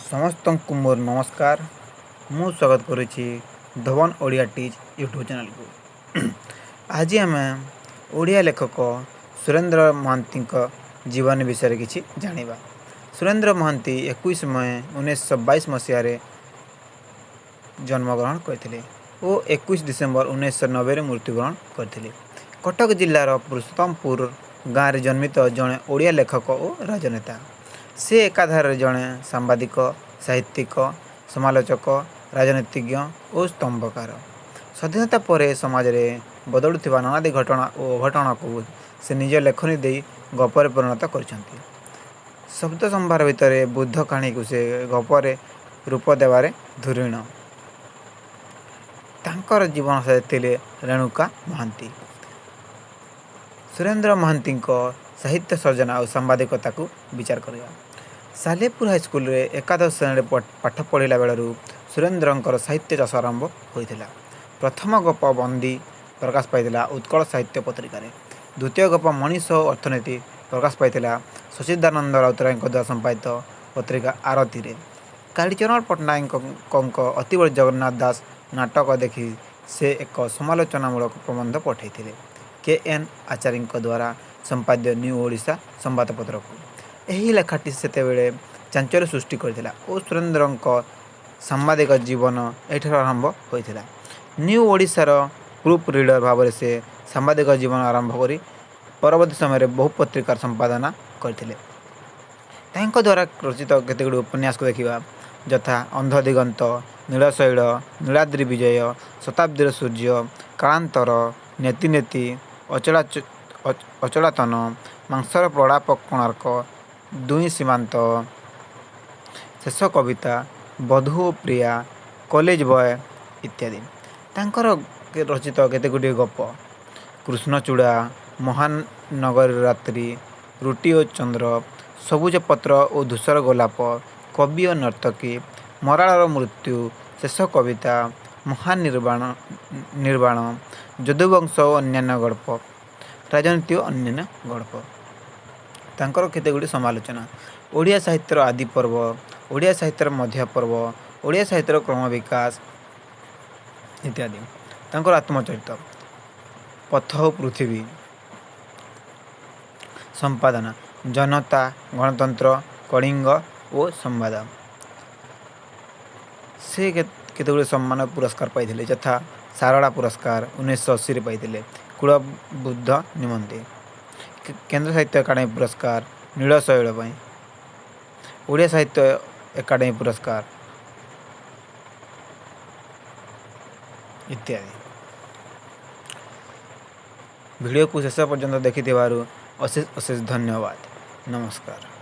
ସମସ୍ତଙ୍କୁ ମୋର ନମସ୍କାର। ମୁଁ ସ୍ୱାଗତ କରୁଛି ଧବନ ଓଡ଼ିଆ ଟିଚ୍ ୟୁଟ୍ୟୁବ୍ ଚ୍ୟାନେଲକୁ। ଆଜି ଆମେ ଓଡ଼ିଆ ଲେଖକ ସୁରେନ୍ଦ୍ର ମହାନ୍ତିଙ୍କ ଜୀବନୀ ବିଷୟରେ କିଛି ଜାଣିବା। ସୁରେନ୍ଦ୍ର ମହାନ୍ତି 21 ମେ 1922 ମସିହାରେ ଜନ୍ମଗ୍ରହଣ କରିଥିଲେ ଓ 21 ଡିସେମ୍ବର 1990ରେ ମୃତ୍ୟୁବରଣ କରିଥିଲେ। କଟକ ଜିଲ୍ଲାର ପୁରୁଷୋତ୍ତମପୁର ଗାଁରେ ଜନ୍ମିତ ଜଣେ ଓଡ଼ିଆ ଲେଖକ ଓ ରାଜନେତା। ସେ ଏକାଧାରରେ ଜଣେ ସାମ୍ବାଦିକ, ସାହିତ୍ୟିକ, ସମାଲୋଚକ, ରାଜନୀତିଜ୍ଞ ଓ ସ୍ତମ୍ଭକାର। ସ୍ୱାଧୀନତା ପରେ ସମାଜରେ ବଦଳୁଥିବା ନାନାଦି ଘଟଣା ଓ ଅଘଟଣକୁ ସେ ନିଜ ଲେଖନୀ ଦେଇ ଗପରେ ପରିଣତ କରିଛନ୍ତି। ଶବ୍ଦ ସମ୍ଭାର ଭିତରେ ବୁଦ୍ଧ କାହାଣୀକୁ ସେ ଗପରେ ରୂପ ଦେବାରେ ଧୁରୀଣ। ତାଙ୍କର ଜୀବନସାଥୀ ଥିଲେ ରେଣୁକା ମହାନ୍ତି। ସୁରେନ୍ଦ୍ର ମହାନ୍ତିଙ୍କ ସାହିତ୍ୟ ସର୍ଜନା ଓ ସାମ୍ବାଦିକତାକୁ ବିଚାର କରିବା। ସାଲେପୁର ହାଇସ୍କୁଲରେ ଏକାଦଶ ଶ୍ରେଣୀରେ ପାଠ ପଢ଼ିଲା ବେଳରୁ ସୁରେନ୍ଦ୍ରଙ୍କର ସାହିତ୍ୟ ଚାଷ ଆରମ୍ଭ ହୋଇଥିଲା। ପ୍ରଥମ ଗପ ବନ୍ଦୀ ପ୍ରକାଶ ପାଇଥିଲା ଉତ୍କଳ ସାହିତ୍ୟ ପତ୍ରିକାରେ। ଦ୍ୱିତୀୟ ଗପ ମଣିଷ ଓ ଅର୍ଥନୀତି ପ୍ରକାଶ ପାଇଥିଲା ସଚ୍ଚିଦାନନ୍ଦ ରାଉତରାୟଙ୍କ ଦ୍ୱାରା ସମ୍ପାଦିତ ପତ୍ରିକା ଆରତୀରେ। କାଳୀଚରଣ ପଟ୍ଟନାୟକଙ୍କ ଅତିବଡ଼ୀ ଜଗନ୍ନାଥ ଦାସ ନାଟକ ଦେଖି ସେ ଏକ ସମାଲୋଚନାମୂଳକ ପ୍ରବନ୍ଧ ପଠାଇଥିଲେ କେ ଏନ୍ ଆଚାରୀଙ୍କ ଦ୍ୱାରା ସମ୍ପାଦିତ ନ୍ୟୁ ଓଡ଼ିଶା ସମ୍ବାଦପତ୍ରକୁ। ଏହି ଲେଖାଟି ସେତେବେଳେ ଚାଞ୍ଚଲ୍ୟ ସୃଷ୍ଟି କରିଥିଲା ଓ ସୁରେନ୍ଦ୍ରଙ୍କ ସାମ୍ବାଦିକ ଜୀବନ ଏହିଠାରୁ ଆରମ୍ଭ ହୋଇଥିଲା। ନ୍ୟୁ ଓଡ଼ିଶାର ପ୍ରୁଫ୍ ରିଡ଼ର ଭାବରେ ସେ ସାମ୍ବାଦିକ ଜୀବନ ଆରମ୍ଭ କରି ପରବର୍ତ୍ତୀ ସମୟରେ ବହୁ ପତ୍ରିକାର ସମ୍ପାଦନା କରିଥିଲେ। ତାଙ୍କ ଦ୍ୱାରା ରଚିତ କେତେଗୁଡ଼ିଏ ଉପନ୍ୟାସକୁ ଦେଖିବା, ଯଥା ଅନ୍ଧ ଦିଗନ୍ତ, ନୀଳଶୈଳ, ନୀଳାଦ୍ରି ବିଜୟ, ଶତାବ୍ଦୀର ସୂର୍ଯ୍ୟ, କାଳାନ୍ତର, ନେତି ନେତି, ଅଚଳାୟତନ, ମାଂସର ପ୍ରଳାପ କୋଣାର୍କ, ଦୁଇ ସୀମାନ୍ତ, ଶେଷ କବିତା, ବଧୂ ଓ ପ୍ରିୟା, କଲେଜ ବୟ ଇତ୍ୟାଦି। ତାଙ୍କର ରଚିତ କେତେଗୁଡ଼ିଏ ଗପ କୃଷ୍ଣଚୂଡ଼ା, ମହାନଗରୀର ରାତ୍ରି, ରୁଟି ଓ ଚନ୍ଦ୍ର, ସବୁଜ ପତ୍ର ଓ ଧୂସର ଗୋଲାପ, କବି ଓ ନର୍ତ୍ତକୀ, ମରାଳର ମୃତ୍ୟୁ, ଶେଷ କବିତା, ମହାନିର୍ବାଣ ନିର୍ବାଣ, ଯଦୁବଂଶ ଓ ଅନ୍ୟାନ୍ୟ ଗଳ୍ପ, ରାଜନୀତି ଓ ଅନ୍ୟାନ୍ୟ ଗଳ୍ପ। ତାଙ୍କର କେତେଗୁଡ଼ିଏ ସମାଲୋଚନା ଓଡ଼ିଆ ସାହିତ୍ୟର ଆଦି ପର୍ବ, ଓଡ଼ିଆ ସାହିତ୍ୟର ମଧ୍ୟ ପର୍ବ, ଓଡ଼ିଆ ସାହିତ୍ୟର କ୍ରମ ବିକାଶ ଇତ୍ୟାଦି। ତାଙ୍କର ଆତ୍ମଚରିତ ପଥ ଓ ପୃଥିବୀ। ସମ୍ପାଦନା ଜନତା, ଗଣତନ୍ତ୍ର, କଳିଙ୍ଗ ଓ ସମ୍ବାଦ। ସେ କେତେଗୁଡ଼ିଏ ସମ୍ମାନ ପୁରସ୍କାର ପାଇଥିଲେ, ଯଥା ସାରଳା ପୁରସ୍କାର 1980ରେ ପାଇଥିଲେ କୁଳବୁଦ୍ଧ ନିମନ୍ତେ, କେନ୍ଦ୍ର ସାହିତ୍ୟ ଏକାଡେମୀ ପୁରସ୍କାର ନୀଳଶୈଳ ପାଇଁ, ଓଡ଼ିଆ ସାହିତ୍ୟ ଏକାଡେମୀ ପୁରସ୍କାର ଇତ୍ୟାଦି। ଭିଡ଼ିଓକୁ ଶେଷ ପର୍ଯ୍ୟନ୍ତ ଦେଖିଥିବାରୁ ଅଶେଷ ଅଶେଷ ଧନ୍ୟବାଦ। ନମସ୍କାର।